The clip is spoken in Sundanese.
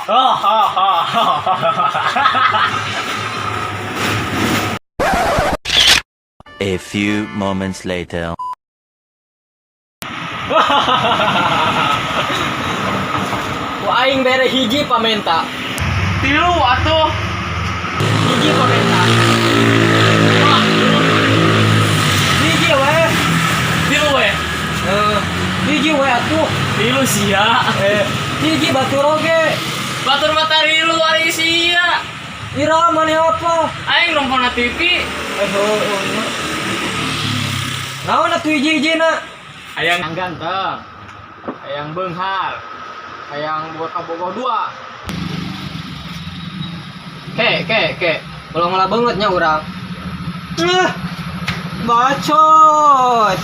Ha ha ha ha. A few moments later. Ku aing bere hiji pamenta. Tilu atuh. Hiji pamenta. Wah, Hiji we. tilu we. Eh, hiji we atuh. Tilu sia. Eh, hiji batur oge. Batur mata tilu ari sia. Ira maneh apa? Aing nonton TV. Eh, oh, oh. Naon atuh hiji-hijina? Hayang ganteng. Hayang beunghar. Hayang boga kabogoh dua. Ke, ke, ke. Ulah ngalah banget nya urang. Ah, bacot.